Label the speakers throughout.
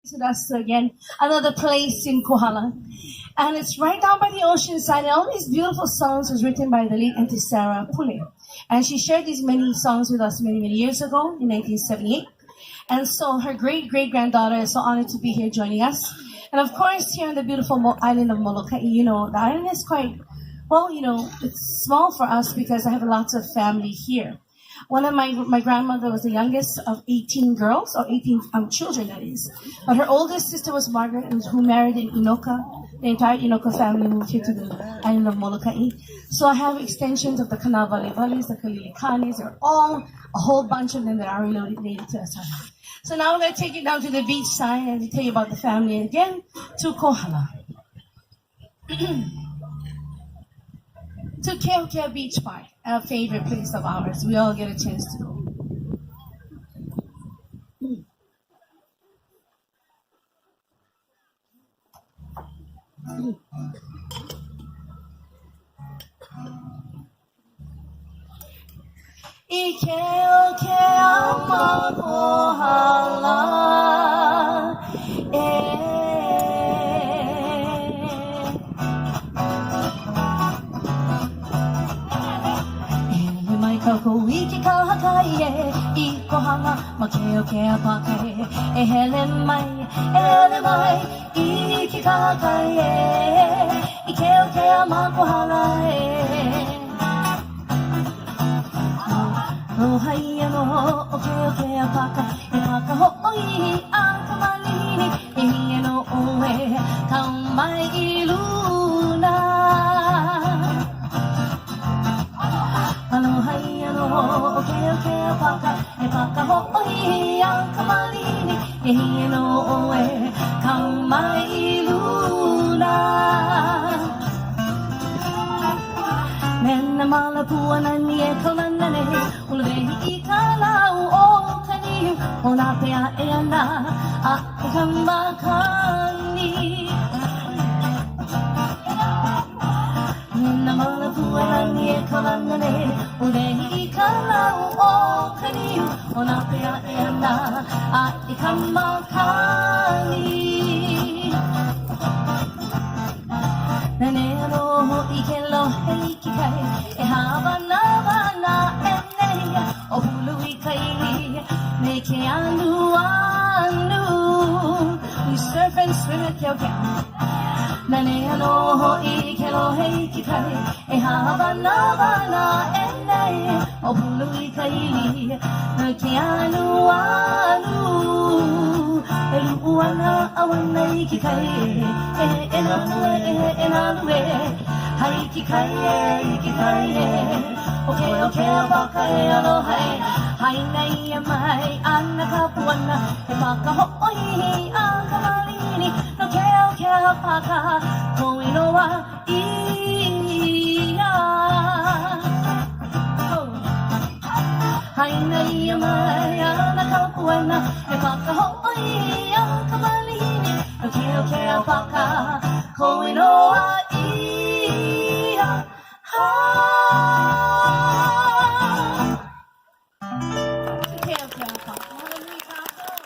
Speaker 1: So that's again another place in Kohala. And it's right down by the ocean side. And all these beautiful songs was written by the late Auntie Sarah Pule. And she shared these many songs with us many, many years ago in 1978. And so her great great granddaughter is so honored to be here joining us. And of course, here on the beautiful Mo- island of Molokaʻi, you know, the island is quite, well, you know, it's small for us because I have lots of family here. One of my my grandmother was the youngest of 18 girls, or 18 children, that is. But her oldest sister was Margaret, who married in Inoka. The entire Inoka family moved here to the island of Molokai. So I have extensions of the Kanawalewalis, the Kalilikanis. They're all a whole bunch of them that are related to us. So now we're going to take you down to the beach side and tell you about the family again to Kohala. To Keokea Beach Park, a favorite place of ours. We all get a chance to go. I Keokea ma Kohala e. E hele mai kākou i ke kahakai e i Kohala ma Keokea Pāka e. E hele mai, e hele mai i ke kahakai e i Keokea ma Kohala e. Aloha ia nō ʻo Keokea Pāka, he pāka hoʻohihi a ka malihini, e hiki nō ʻoe kau mai i luna. Aloha ia nō ʻo Keokea Pāka, he pāka hoʻohihi a ka malihini, e hiki nō ʻoe kau mai i luna. Me nā māla pua nani e kaulana nei, Uluwehi i ka lau o ka niu, ʻO nā pea e ana a i ka makani. Me nā māla pua nani e kaulana nei, Uluwehi i ka lau o ka niu, ʻO nā pea e ana a i ka makani. Nanea nō hoʻi ke lohe i ke kai e hāwanawana aʻe nei ʻO pulu i ka ʻili me ke anuanu We surf and swim at Keokea Nanea nō hoʻi ke lohe i ke kai e hāwanawana aʻe nei ʻO pulu i ka ʻili me ke anuanu E luʻu ana a ʻauana i ke kai e E nalu e e nalu e Hai i ke kai e i ke kai e ʻO Keokea Pāka e aloha e Haina ʻia mai ana ka puana He pāka hoʻohihi a ka malihini No Keokea Pāka kou inoa ia. Haina ʻia mai ana ka puana He pāka hoʻohihi a ka malihini No Keokea Pāka kou inoa ia. Ha! Keokea Pāka. Mahalo nui kākou.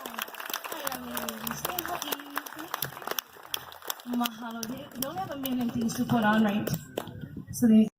Speaker 1: Mahalo. They only have a million things to put on, right? So they.